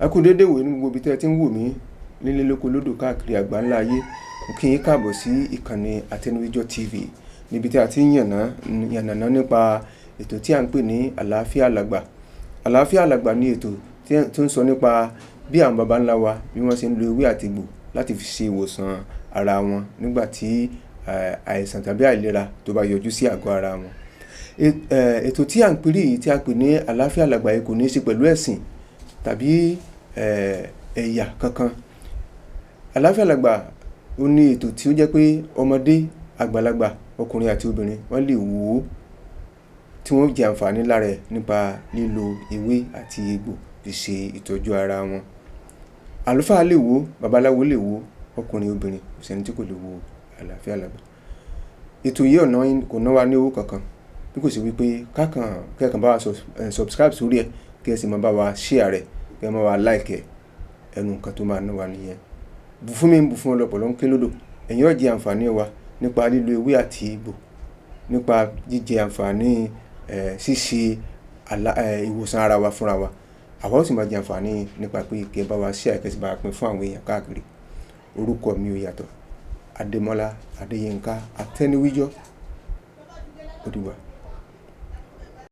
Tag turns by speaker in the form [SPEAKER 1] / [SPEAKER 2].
[SPEAKER 1] Ẹ kú déédéé wòye ní gbogbo ibi tí ẹ ti ń wò mí nílé, lóko, lódò, káàkiri àgbáńlá ayé. Mo kí yín káàbọ̀ sí ìkànnì Àtẹnuwíjọ́ TV, níbi tí a ti ń yànnàná nípa ètò tí à ń pè ní Àlàáfíà Làgbà. Àlàáfíà Làgbà ní ètò tó ń sọ nípa bí àwọn baba ńlá wa, bí wọ́n ṣe ń lo ewé àti egbò láti fi ṣe ìwòsàn ara wọn nígbà tí àìsàn tàbí àìlera tó bá yọjú sí àgọ́ ara wọn. Ètò tí à ń pèrí yìí, tí a pè ní Àlàáfíà Làgbà yìí, kò ní í ṣe pẹ̀lú ẹ̀sìn tàbí ẹ̀yà kankan. Àlàáfíà Làgbà ó ní ètò tí ó jẹ́ pé ọmọdé, àgbàlagbà, ọkùnrin àti obìnrin, wọ́n lè wò ó, tí wọ́n jẹ àǹfààní lára ẹ̀ nípa lílo ewé àti egbò fi ṣe ìtọ́jú ara wọn. Àlùfáà lè wò ó, babaláwo lè wò ó, ọkùnrin, obìnrin, kò sẹ́ni tí kò lè wo Àlàáfíà Làgbà. Ètò yìí ọ̀nà kò ná wa ní owó kankan, bí kò sí wípé kákan kẹ́kàn bá wa subscribe sórí ẹ̀, kí ẹ sì máa bá wa share rẹ̀, kí ẹ máa wa like ẹ̀. Ẹnu nǹkan tó máa ná wa nìyẹn. Bù fún mi, bù fún ọlọ́pọ̀lọ́ ń ké lódò. Ẹ̀yin ó jẹ àǹfààní wa nípa lílo ewé àti egbò, nípa jíjẹ àǹfààní ṣíṣe ìwòsàn ara wa fúnra wa. Àwa ó sì máa jẹ àǹfààní nípa pé kí ẹ bá wa share, kí ẹ sì bá wa pín fún àwọn èèyàn káàkiri. Orúkọ mi ò yàtọ̀, Adémọ́lá Adéyínká Àtẹniwíjọ́. Ó dìgbà.